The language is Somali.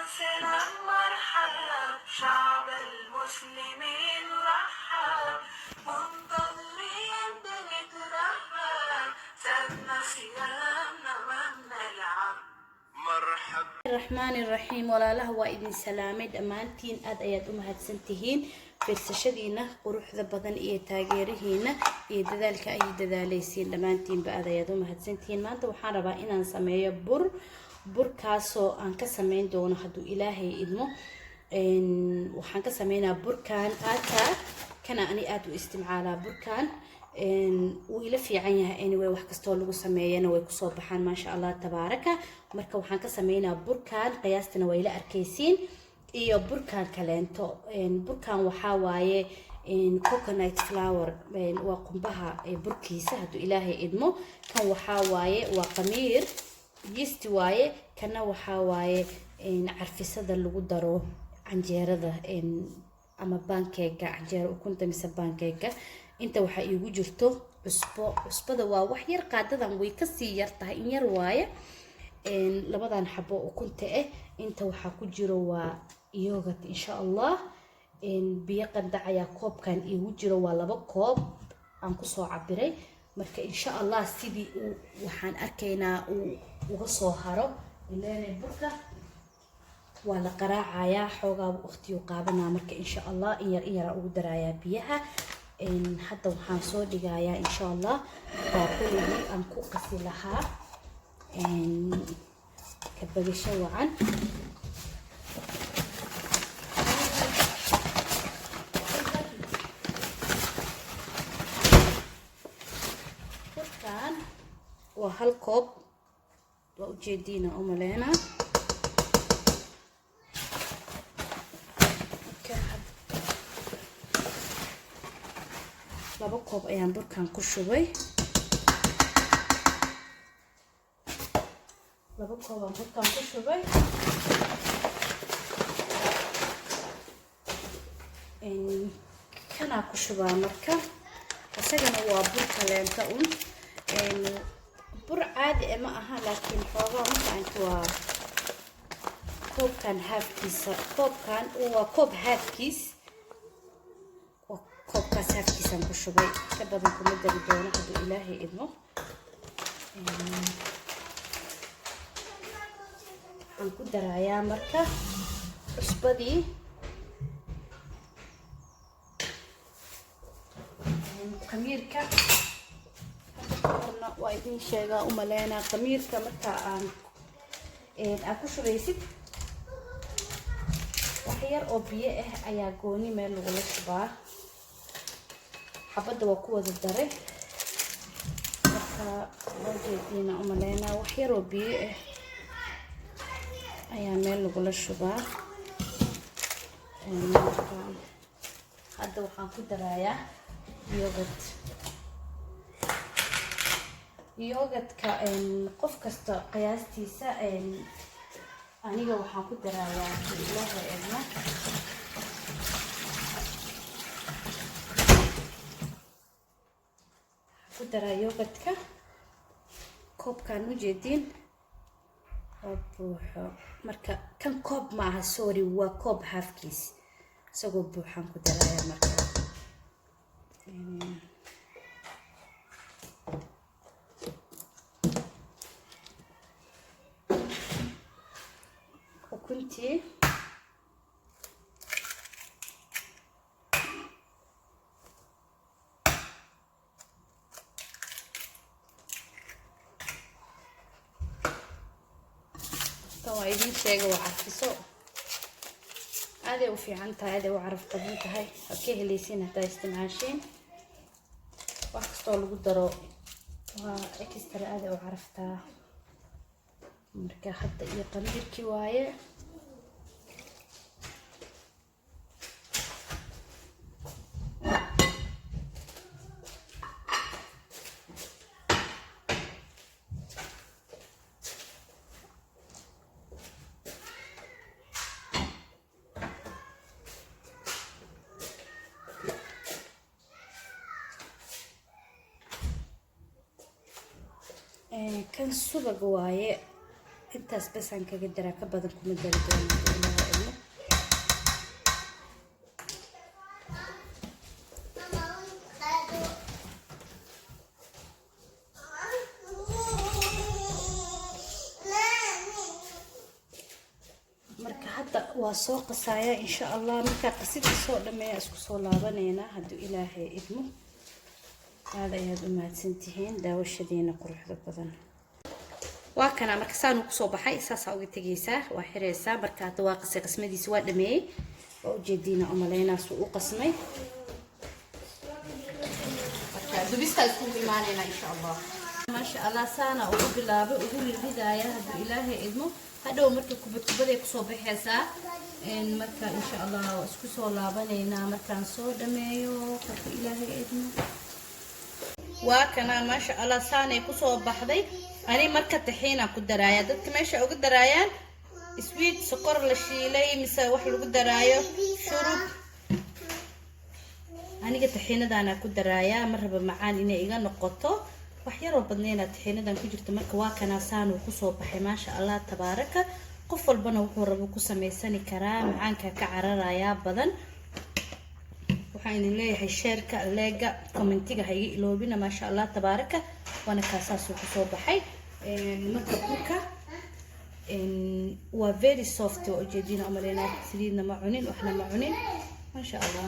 سلام مرحب، شعب المسلمين رحب، منتظرين بنترحب، سابنا خيامنا ما بنلعب. مرحب. Raxmaan Raxiim. Walaalaha, waa idin salaamay dhammaantiin. Aad ayaad u mahadsantihiin fiirsashadiina quruxda badan iyo taageerihiina iyo dadaalka ay dadaaleysiin. Dhammaantiinba aad ayaad u mahadsantihiin. Maanta waxaan rabaa inaan sameeyo bur, burkaasoo aan ka sameyn doono, hadduu Ilaahay idmo, waxaan ka sameynaa burkan aata kana. Ani aada u isticmaalaa burkan, wuu ila fiican yahay. Anyway, wax kastoo lagu sameeyana way kusoo baxaan, maasha Allah tabaaraka. Marka waxaan ka sameynaa burkan, qiyaastana waa ila arkaysiin, iyo burkan kaleento. Burkan waxaa waaye coconut flour, waa qumbaha burkiisa, hadduu Ilaahay idmo. Kan waxaa waaye waa qamiir, yeast waaye. Kana waxaa waaye carfisada lagu daro canjeerada ama pancake-ga, canjeero ukunta mise pancake-ga. Inta waxaa iigu jirto cusbo. Cusbada waa wax yar, qaadadan way kasii yar tahay, in yar waaye. Labadan xabo ukunta ah. Inta waxaa ku jiro waa yogurt, insha Allah. Biyo qandac ayaa koobkan iigu jiro, waa 2 koob aan kusoo cabiray. Marka insha Allah sidii uu waxaan arkaynaa uu uga soo haro. Ileen burka waa la qaraacayaa, xoogaa waqtiyuu qaadanaa. Marka insha Allah in yar in yaraa ugu darayaa biyaha. Hadda waxaan soo dhigayaa, insha Allah, baaquligii aan ku qasi lahaa. Ka bagasho wacan. Burkan waa 1 koob, waa ujeediina umaleynaa. Marka 2 koob ayaan burkan ku shubay, 2 koob aan burkan ku shubay. Kanaa ku shubaa. Marka isagana waa bur kaleenta un, bur caadi e ma aha, laakiin xoogaa marka waa koobkan half-kiisa. Koobkan waa koob half-kiis, waa koobkaas half-kiisaan ku shubay. Ka badan kuma dari doono, hadduu Ilaahay idmo. Waxaan ku darayaa marka cusbadii, khamiirka. Horna waa idin sheegaa u maleynaa, khamiirka marka aan aad ku shubaysid, wax yar oo biyo ah ayaa gooni meel lagula shubaa. Xabadda waa ku wada daray. Marka loo jeediina u maleynaa, wax yar oo biyo ah ayaa meel lagula shubaa. Marka hadda waxaan ku darayaa yogurt. Yogurtka qof kasta qiyaastiisa. Aniga waxaan ku darayaa, Ilaaha idmo, ku daraa yogurtka koobkaan ujeediin oo buuxo. Marka kan koob ma aha, sorry, waa koob half-kiis. Isagoo buuxaan ku darayaa. Marka ukuntii tan waa idiin sheega, waa carfiso, aaday u fiican tahay, aaday u caraf badan tahay. Waad ka helaysiin haddaa isticmaashiin. Wax kastoo lagu daro waa extra, aaday u caraftaa. Marka hadda iyo qamiirkii waaye. Kan subag waaye. Inta Intaas basaan kaga daraa, ka badan kuma dari doono hadduu Ilaahay idmo. Marka hadda waa soo qasaaya insha Allah. Markaa qasidda soo dhameeya, isku soo laabaneynaa hadduu Ilaahay idmo. Aada ayaad u mahadsantihiin daawashadiina quruxda badan. Waa kana, marka saanuu kusoo baxay, saasaa uga tegaysaa, waa xiraysaa. Marka hadda waa qasay, qasmadiisi waa dhameeyey, waa ujeediina umaleynaa suu u qasmay. Marka dubistaa iskugu imaanaynaa insha Allah. Maasha Allah, saana ugu bilaabay, ugu ridridaaya hadduu Ilaahay idmo. Hadhow marka kubad kubaday kusoo baxaysaa. Marka insha Allah waa isku soo laabanaynaa markaan soo dhameeyo hadduu Ilaahay idmo. Waa kana, maasha Allah, saanay kusoo baxday. Ani marka taxiinaan ku daraaya. Dadka meesha uga daraayaan sweet, sokor la shiilay mise wax lagu daraayo shurub. Aniga taxiinadaana ku daraayaa, ma raba macaan inay iga noqoto. Wax yaroo badnayna taxiinadan ku jirta. Marka waa kanaa, saanuu kusoo baxay, maasha Allah tabaaraka. Qof walbana wuxuu rabo ku samaysani karaa, macaanka ka cararayaa badan. Waxaan idin leeyahay share-ka, like-ga, comment-iga ha iga iloobina. Maasha Allah tabaaraka, waana kaasaasuu kusoo baxay. Marka burka waa very soft, waa ujeedina umaleynaa. Saliidna ma cunin, waxna ma cunin, maasha Allah.